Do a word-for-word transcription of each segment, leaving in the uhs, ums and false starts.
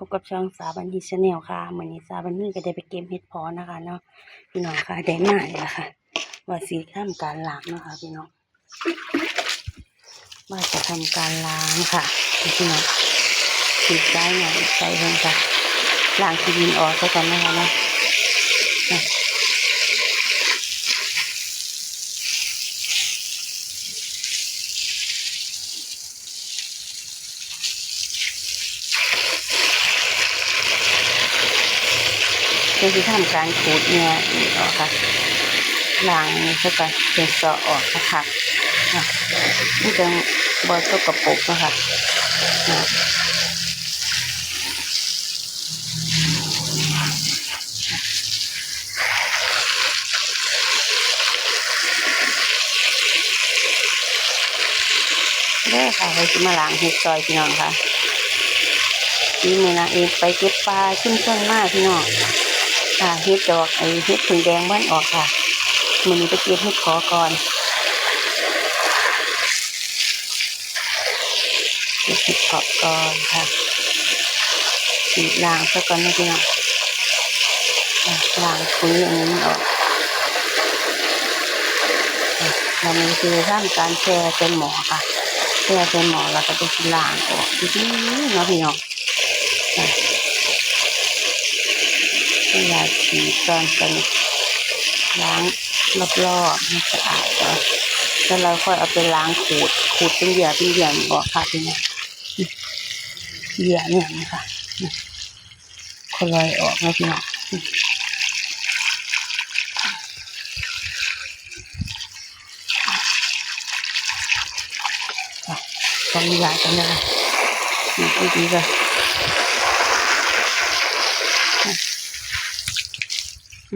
พบกับช่องสาวบันนี่ Channel ค่ะ มื้อนี้สาวบันนี่ก็ได้ไปเก็บเห็ดเผาะนะคะเนาะ พี่น้องค่ะ ได้มาแล้วค่ะ ว่าสิทำการล้างเนาะค่ะพี่น้อง ว่าจะทำการล้างค่ะ พี่น้อง ฉีดสายหน่อยใส่เพิ่นค่ะ ล้างขี้ดินออกซะก่อนนะคะเนาะ เดี๋ยวสิทำการขูดเหงื่ออีกเนาะค่ะ ล้างนี่ซะก่อน เป็นเซาะออกคักๆ อ่ะ มันจั่งบ่สกปรกเนาะค่ะ อ่ะ เด้อค่ะ เฮาสิมาล้างเห็ดซอยพี่น้องค่ะ ฝีมือนางเอกไปเก็บป่าชุมชนมาพี่น้อง ค่ะ เห็ดดอก ไอ้เห็ดผึ้งแดงบ่ทันออกค่ะ มื้อนี้ไปเก็บเห็ดเผาะก่อน เก็บเห็ดเผาะก่อนค่ะ ฉีดล้างซะก่อนนะพี่น้อง อ่ะ ล้างปุ๋ยอันนี้มันออก อ่ะ แล้วมันคือทำการแช่ใส่หม้อค่ะ แช่ใส่หม้อแล้วก็จะล้างออกดีๆเนาะพี่น้อง อ่ะ ก็อย่าฉีดก่อน ไปล้างรอบๆให้สะอาดก่อน แล้วเราค่อยเอาไปล้างขูด ขูดเป็นเหยื่อเป็นเหยื่อออกค่ะพี่น้อง เหยื่อเนี่ยนะคะ ค่อยลอยออกนะพี่น้อง อ่ะ ขออนุญาตกันนะคะ นี่ก็ดีค่ะ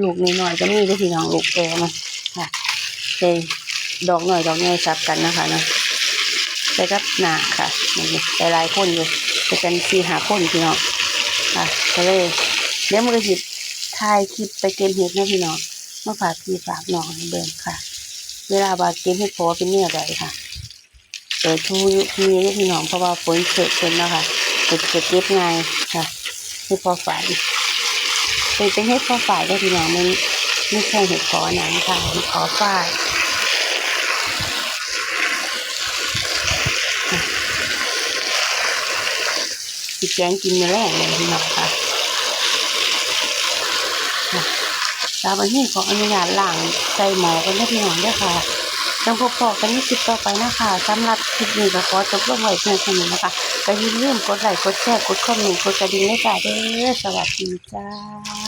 ลูกน้อยๆก็มีเด้อพี่น้อง ลูกแอมันค่ะ ใส่ดอกน้อยดอกใหญ่สับกันนะคะเนาะ ใส่กับน้ำค่ะ นี่ใส่หลายคนอยู่ ใส่กันสี่ห้าคนพี่น้อง ค่ะ ก็เลย เดี๋ยวมันก็สิถ่ายคลิปไปเก็บเห็ดเนาะพี่น้อง มาฝากพี่ฝากน้องให้เบิ่งค่ะ เวลาว่าเก็บเห็ดเผาะเป็นแนวใดค่ะ เปิดทู่อยู่ที่นี่เด้อพี่น้อง เพราะว่าฝนเสอะเพิ่นเนาะค่ะ เพิ่นจะเก็บง่ายค่ะ เห็ดเผาะฝาย เป็น เป็นเห็ดเผาะฝายเด้อพี่น้อง มันไม่ใช่เห็ดเผาะหนังค่ะ เห็ดเผาะฝาย สิแกงกินมื้อแลงเลยพี่น้องค่ะ ค่ะ สาวบันนี่ขออนุญาตล้างใส่หม้อก่อนเด้อพี่น้องเด้อค่ะ จั่งพบพ้อกันในคลิปต่อไปนะคะ สำหรับคลิปนี้ก็ขอจบลงไว้เพียงเท่านี้นะคะ ก็อย่าลืมกดไลค์ กดแชร์ กดคอมเมนต์ กดกระดิ่งด้วยจ้าเด้อ สวัสดีจ้า